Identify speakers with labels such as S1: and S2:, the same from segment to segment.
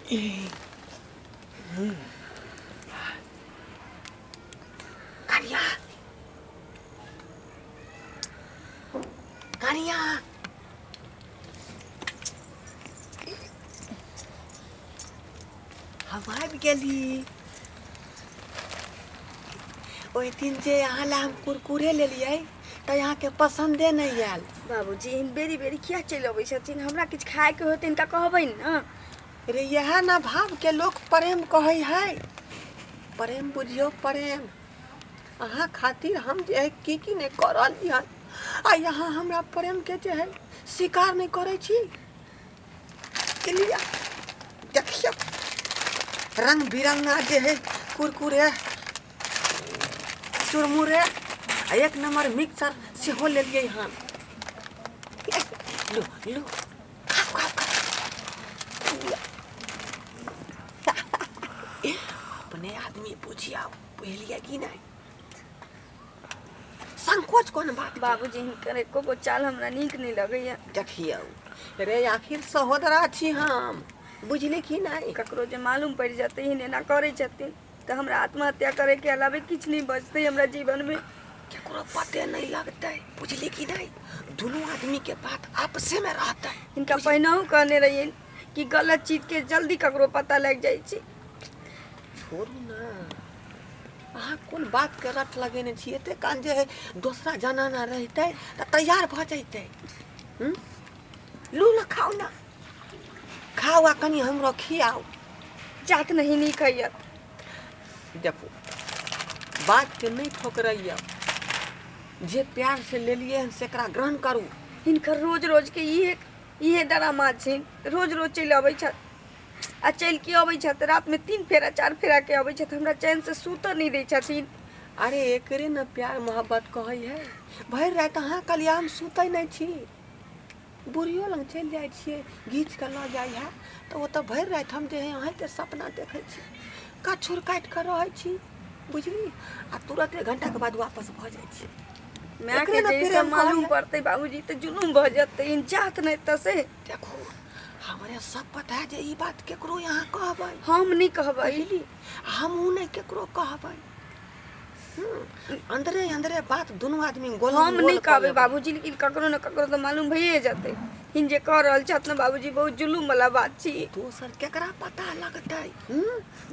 S1: कनिया, कनिया, हम आबि गेली। ओहि दिन जे अहाँ लए हम कुरकुरे लेलियै तऽ अहाँके पसन्दे नहि आयल।
S2: बाबूजी एहन बेरी बेरी किया चलि अबै छथिन? हमरा किछु खायके होतै, हिनका कहबै ने।
S1: रे, इएह ने भावके लोक प्रेम कहै है। प्रेम बुझियौ, प्रेम। अहाँ खातिर हम जे है की की नहि कऽ रहली हन, आ यहाँ हमरा प्रेमके जे है स्वीकार नहि करै छी। लिअ, देखियौ, रंग बिरंगा जे है कुरकुरे चुरमुरे आ एक नंबर मिक्सचर सेहो लेलियै हन। लू लू, खाउ खाउ खाउ। अपने आदमी बुझियाउ, बुझलियै कि नहि? संकोच कोन बात के?
S2: बाबूजी, हिनकर एको गो चाल हमरा नीक नहि लगैया।
S1: देखियौ रे, आखिर सहोदरा छी हम, बुझली कि नहि?
S2: ककरो जे मालूम पड़ि जेतै एहन एना करै छथिन तऽ हमरा आत्महत्या करैके अलावे किछु नहि बचतै हमरा जीवनमे।
S1: केकरो पते नहि लगतै, बुझली कि नहि? दुनू आदमी के बात आपसे में रहतै।
S2: हिनका पहिनहु कहने रहियनि कि गलत चीजके जल्दी ककरो पता लागि जाइ छै।
S1: छोड़ू ना, अहाँ कोन बातके रट लगेने छी? एते कान जे है दोसरा जनाना रहितै तऽ तैयार भऽ जैतै। हूँ? लू ने, खाउ ने, खाउ आ कनि हमरो खियाउ।
S2: जात नहीं नीक हैत।
S1: देखू, बातके नहि ठोकरैया। जे प्यार से लेलियै हन सेकरा ग्रहण करू।
S2: हिनकर रोज रोज के इहे इहे ड्रामा छै। रोज रोज चलि अबै छथि आ चलि के अबै छथि, रातिमे 3 फेरा 4 फेरा के अबै छथि, हमरा चैनसँ सुतऽ नहि दै छथिन।
S1: अरे, एकरे ने प्यार मोहब्बत कहै है। भरि राति अहाँ कलिया हम सुतै नहि छी, बुढ़ियो लग चलि जाइ छियै, घीच कऽ लऽ जाइ है, तऽ ओतऽ भरि राति हम जे है अहीँके सपना देखै छी, कछुर काटि कऽ रहै छी, बुझली? आ तुरत एक घंटाके बाद वापस भऽ जाइ छी।
S2: मायके
S1: एकरे ने
S2: जे ई सब
S1: प्रेम कहै
S2: मालूम
S1: है।
S2: पड़तै बाबूजी तऽ जुलुम भऽ जेतै, जात नहि तऽ से।
S1: देखू, हमरे सब पता है जे ई बात केकरो यहाँ कहबै।
S2: हम नहि कहबै।
S1: बुझली? हमहूँ नहि केकरो कहबै। अंदरे अंदरे बात दुनू आदमी गोल।
S2: हम नहि कहबै बाबूजी, लेकिन ककरो ने ककरो तऽ मालूम भइए जेतै। हिन जे कऽ रहल छथि ने बाबूजी, बहुत जुलुम वाला बात छी।
S1: दोसर केकरा पता लगतै?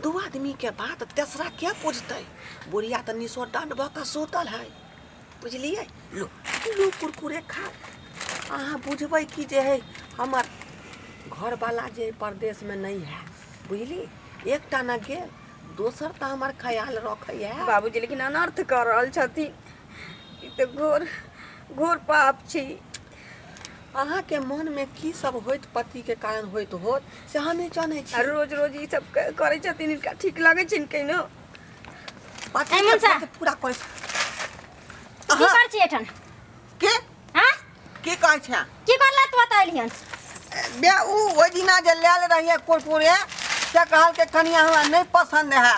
S1: दू आदमी के बात तेसरा के पूछतै? बुढ़िया तऽ निशो दंड भऽ कऽ सुतल है, बुझलियै? लो लो, कुरकुरे खा। अहाँ बुझबै कि जे है हमर घरवाला जे परदेशमे नहि है, बुझली? एकटा ने गेल, दोसर तऽ हमर ख्याल रखै है।
S2: बाबूजी, लेकिन अनर्थ कऽ रहल छथिन, ई तऽ घोर घोर पाप छी।
S1: अहाँके मनमे की सब होइत पतिके कारण होइत होत से हम नहि जानै
S2: आ
S1: छी।
S2: रोज रोज ई सब करै छथिन, हिनका ठीक लगै छनि कहिनो?
S1: पतिके
S3: ऐ मनसा।
S1: फर्ज पूरा करै
S3: की
S1: अहाँ
S3: कर छी एठन?
S1: के?
S3: हाँ?
S1: की कहै छै?
S3: की करला तू एतऽ एलिहन?
S1: बे, उ ओहि दिना जे लायल रहियै कुरकुरे से कहलकै कनिया हमरा नहि पसन्द है,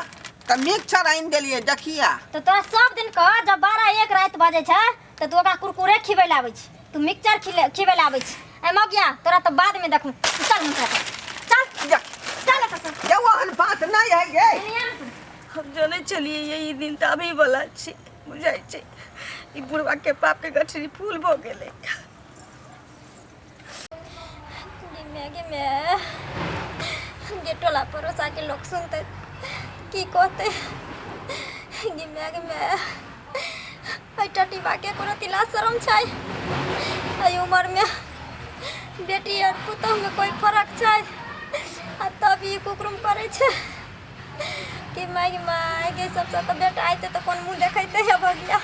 S1: तऽ मिक्सचर आनि देलियै, देखिया।
S3: तऽ तोरा सब दिन कह जब 12 1 राति बजै छै तऽ तू ओकरा कुरकुरे खिबै लए आबै छी, तू मिक्सचर खिबै लए आबै छी। ए मगिया, तोरा तऽ बादमे देखू। तू चल हुनका एतऽ। चल।
S1: जा।
S3: चल एतऽ से।
S1: ये ओहन बात नहि है गे।
S3: एने आ ने।
S2: हम जनै छलियै ई दिन तऽ आबै वाला छै। बुझाइ छै ई बुढ़वा के पाप के गठरी फूल भऽ गेलै।
S3: गे माय, गे माय गे, टोला पड़ोसा के लोग सुनते की कहते? गे माय, गे माय, एहि टटीबा के कोनो तिला शरम छै? एहि उम्र में बेटी और पुतोह में कोई फर्क छै? आ तब ई कुकरुम करै छै कि माय गे माय गे, सबसँ तऽ बेटा अयतै तऽ कोन मुँह देखेतै हे भगिया?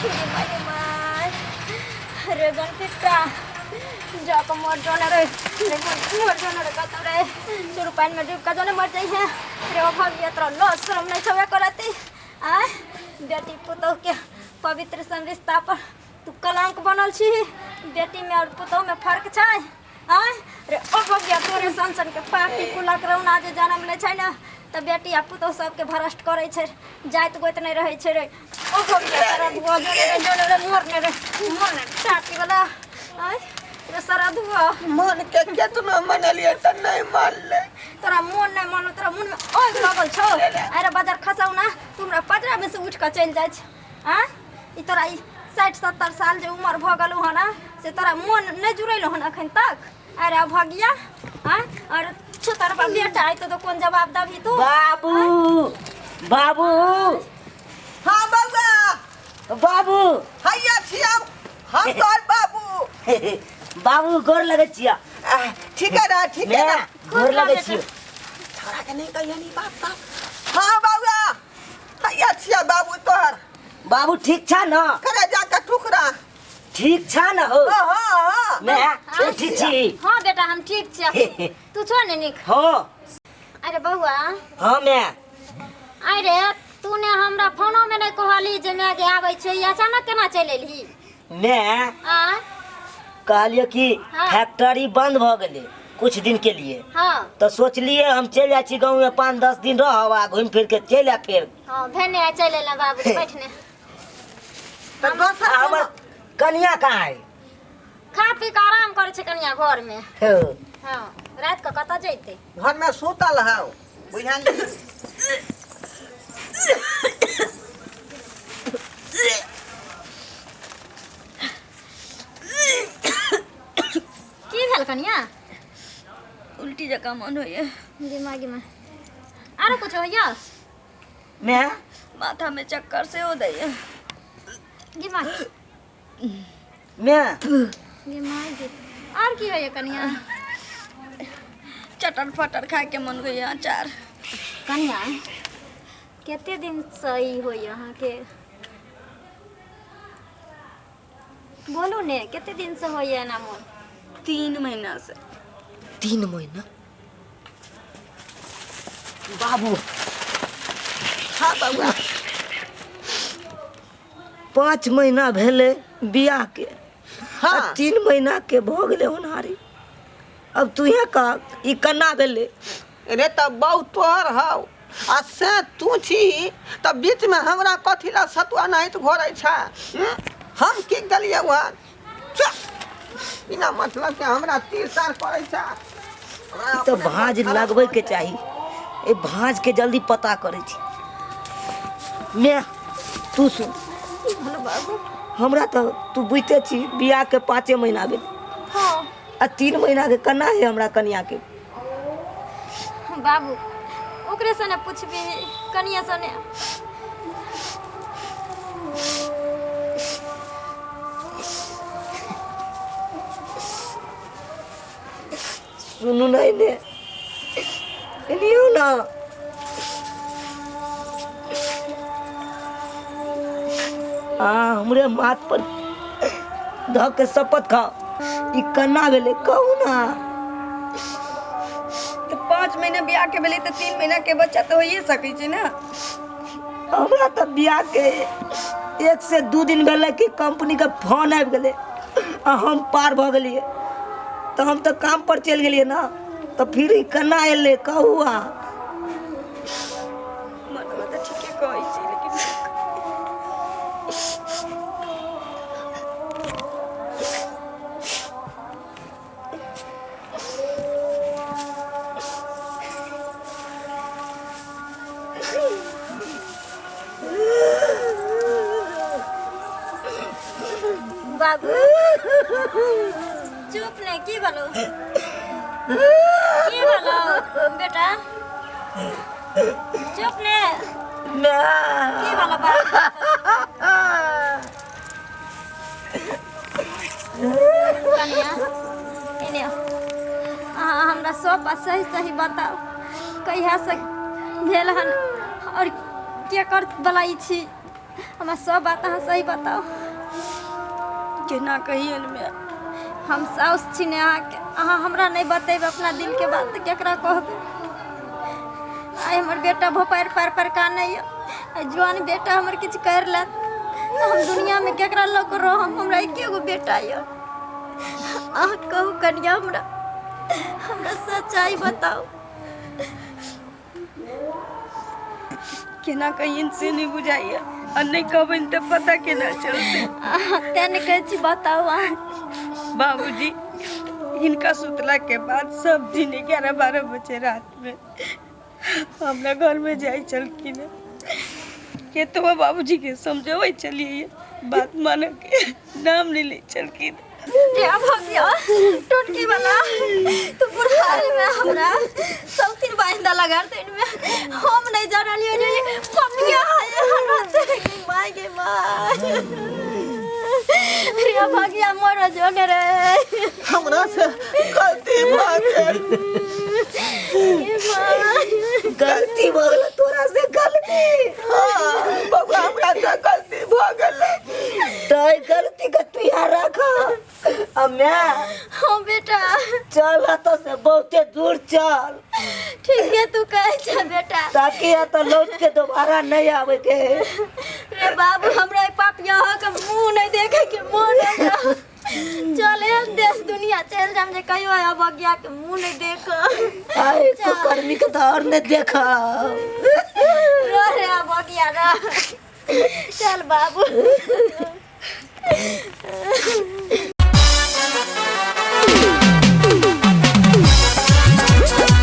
S3: गे माय, गे माय रे, जन पिट्टा जाकऽ मर जाने रे, मर जाने रे, कतौ रे शुरू पानिमे डूबि कऽ जाने मर जाइ है रे। ओ भगिया, तोरा लाज शरम नहि छबे करती? आँय, बेटी पुतोहके पवित्र सन रिश्ता पर तू कलंक बनल छी। बेटीमे आओर पुतोहमे फर्क छै? आँय रे ओ भगिया, तोरे सन सन के पापी कुलक रौना जे जन्म लै छै ने तऽ बेटी आ पुतोह सबके भ्रष्ट करै छै, जाइत गोइत नहि रहै छै रे। ओ भगिया, तोरा धुआ जोने रे, जोने रे, मरने रे, मरने टाटी वाला। आँय रे सरधुआ।
S1: मन के केतना मनलिए त नहीं मानले।
S3: तोरा मोन नहीं मानो, तोरा मोन में आग लगल छौ। अरे बाजार खसाउ ना, तू हमरा पजरा में से उठ के चलि जाइ छ। आँ, ई तोरा ई 60-70 साल जे उम्र भऽ गेलौ हन से तोरा मोन नहीं जुड़ैलो हन अखन तक। अरे अभगिया, आँ, और छुतरबा बेटा आइतो तो कोन जवाब दबही तू?
S4: बाबू, बाबू।
S1: हाँ बउआ।
S4: बाबू।
S1: हैया छियौ हम तोहर बाबू।
S4: बाबू गोर लगै छियौ।
S1: ठीक है ना, ठीक है ना।
S4: गोर लगै छियौ।
S1: छोड़ा के नहीं कहिया नहीं बाप बाप। हाँ बउआ, हैया छियौ बाबू तोहर।
S4: बाबू ठीक छा न?
S1: करे जाके टुकड़ा।
S4: ठीक छा न हो?
S1: हाँ, हाँ, हाँ।
S4: मैं तू ठीक छी?
S3: हाँ बेटा हम ठीक छी, तू छो ने नीक?
S4: हाँ।
S3: अरे बउआ।
S4: हाँ मैं।
S3: अरे तू ने हमरा फोनो में नहीं कहली जे मैं आगे आबै छै, अचानक केना चलि एलही?
S4: मैं
S3: आ
S4: कहलियो कि
S3: हाँ।
S4: फैक्ट्री बंद भ गेलै कुछ दिन के लिए।
S3: हाँ।
S4: तो सोचलिए हम चलि जाइ छी गाँव में, 5-10 दिन रहब आ घूमि फिर के चलि आयब फेर।
S3: हाँ भेने आ चलि एला बाबू, बैठने।
S1: तऽ दोसर
S4: आ हमर कनिया कहाँ है?
S3: खा पी के आराम करै छै कनिया घर में।
S4: हौ।
S3: हाँ, रात के कतऽ जैतै?
S1: घर में सुतल हौ बुझल।
S3: की भेल कनिया?
S2: उल्टी जकाँ मन होइए।
S3: दिमागी में आरो कुछ होइए?
S4: मैं
S2: माथा में चक्कर सेहो दैए।
S3: दिमाग
S4: मैं
S3: दिमाग आर की होइए कनिया?
S2: चटर फटर खाए के मन होइए, अचार।
S3: कनिया कते दिन से ई होइए अहाँके? बोलू ने, कते दिन से होइए एना मोन?
S2: 3 महीना से।
S4: 3 महीना? बाबू।
S1: हाँ बउआ।
S4: 5 महीना भेलै बियाह के।
S1: हाँ।
S4: आ 3 महीना के भऽ गेलै होनहारी। अब तू यहाँ कह ई केना भेलै?
S1: रे तऽ बउ तोहर हौ आ से तू छी तऽ बीच में हमरा कथी ला सतुआ नाहित घोरै छै? हम की देलियै वहाँ? चुप, बिना मतलब के हमरा तीर तार करै छै।
S4: ई तऽ भाँज लगबै के चाही, ए भाँज के जल्दी पता करै छी। मैं तू सुन हमरा तऽ तू बुझिते छी बियाह के 5 महीना भेल।
S3: हाँ।
S4: आ 3 महीना के केना है हमरा कनिया के?
S3: बाबू ओकरे से ने पूछबी, कनिया से ने।
S4: सुनू नहीं ने, एलियो ना। आ हमरे माथ पर धऽ के शपथ खाओ ई केना भेलै कहू ना।
S2: तऽ 5 महीना बियाह के भेलै तऽ 3 महीना के बच्चा तऽ होइए सकै छै ने।
S4: हमरा तऽ बियाह के 1 से 2 दिन भेलै कि कंपनी के फोन आबि गेलै आ हम पार भऽ गेलियै, तऽ हम तऽ काम पर चलि गेलियै ना, तऽ फिर ई केना एलै कहू अहाँ?
S2: मनवा तऽ ठीके कहै छै लेकिन
S3: बाबू चुप ने, की भेलौ? की भेलौ बेटा? चुप ने, की भेलौ बाबू? कनिया एने अहाँ हमरा सब बात सही सही बताउ, कहिया से भेल हन और केकर बला ई छी? हमरा सब बात अहाँ सही बताउ।
S2: केना कहियन में?
S3: हम साउस छी ने अहाँके, अहाँ हमरा नहीं बतेबै अपना दिल के बात तऽ केकरा कहबै? आइ हमर बेटा भोपारि पारि पारि कानैया, आइ जुआन बेटा हमर किछु करि लेत तऽ हम दुनियामे केकरा लऽ कऽ रहब? हमरा एके गो बेटा यऽ। अहाँ कहू कनिया, हमरा हमरा सच्चाई बताउ।
S2: केना कहियन से नहीं बुझाइया, आ नहीं कहबनि तऽ पता केना चलतै?
S3: अहाँ तें ने कहै छी, बताउ अहाँ।
S2: बाबूजी हिनका सुतला के बाद सब दिन 11-12 बजे रात में हमरा घर में जाइ छलखिन। केतबो बाबूजी के समझबै छलियै, बात मानऽ के नाम नहि लै छलखिन।
S3: रे भगिया टोटकी वाला, तू बुढ़ारी में हमरा सब दिन बांधा लगा दे में, हम नहीं जानलियो जे पपिया है हमरा से। My गे my, रे भगिया मर जो रे,
S1: हमरा से गलती भऽ गेल।
S3: गे my,
S4: गलती भऽ गेल तोरा से, गलती।
S1: हाँ, बबुआ, हमरा से गलती भऽ गेल।
S4: तऽ एहि गलती के तू यहाँ रख आ मैं
S3: हाँ बेटा,
S4: चल एतऽ से बहुते दूर चल।
S3: ठीक है, तू कहे छ बेटा,
S4: ताकि एतऽ लौट के दोबारा नहीं आवे के।
S3: रे बाबू, हमरा ई पापिया के मुंह नहीं देखे के मन हमरा। चल एहन देश दुनिया चल जाम जे कहियो अब अगिया के मुंह नहीं देख।
S4: आए तो कर्मी के तो और नहीं देखा।
S3: रह रे अब अगिया, रह। चल बाबू।